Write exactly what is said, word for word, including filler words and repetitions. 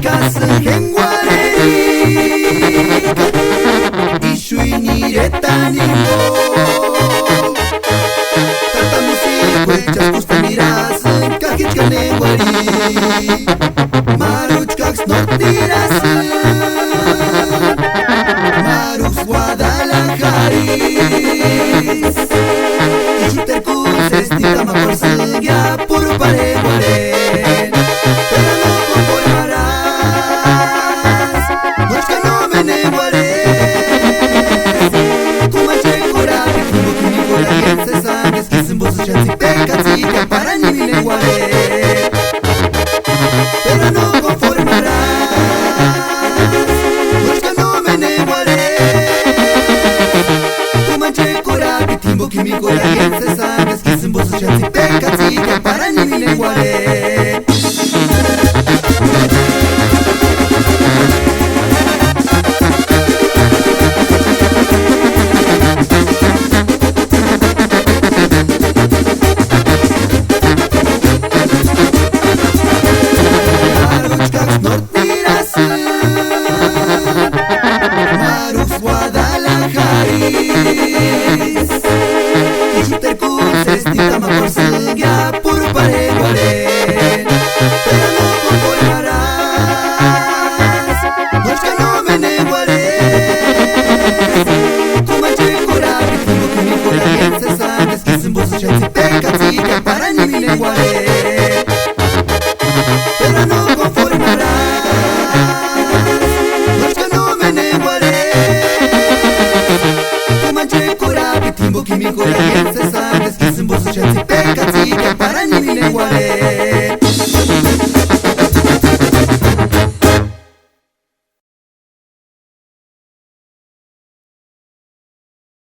Kasï jenguarheri, ixu inireta jimbo. Tata musikuechaskusti nirasïnti ka jichka nénguarheri. Máruchkaksï nótki nirasïnti. Máruksï Guadalajarisï. Ixu terkusïsti tamakorhesïngia púrhu parhenguarheni. Pero no konformarasï, nóchka nómeni enguarhesï. K'umanchekorhapti jimbo k'imikuarheni sésandi eska isï jimbo sïxatsikpek'a tsíkia parhanini enguarheni. Pero no konformarasï, nóchka nómeni enguarhesï. K'umanchekorhapti jimbo k'imikuarheni sésandi eska isï jimbo sïxatsikpek'a tsíkia parhanini enguarheni. Máruchkaksï nótki nirasïnti. Máruksï Guadalajarisï. Ixu terkusïsti tamakorhesïngia púrhu parhenguarheni. Pero no konformarasï, nóchka nómeni enguarhesï. K'umanchekorhapti jimbo k'imikuarheni sésandi eska isï jimbo sïxatsikpek'a tsíkia parhanini enguarheni. Pero no konformarasï, nóchka nómeni enguarhesï. K'umanchekorhapti jimbo k'imikuarheni sésandi eska isï jimbo sïxatsikpek'a tsíkia parhanini enguarheni.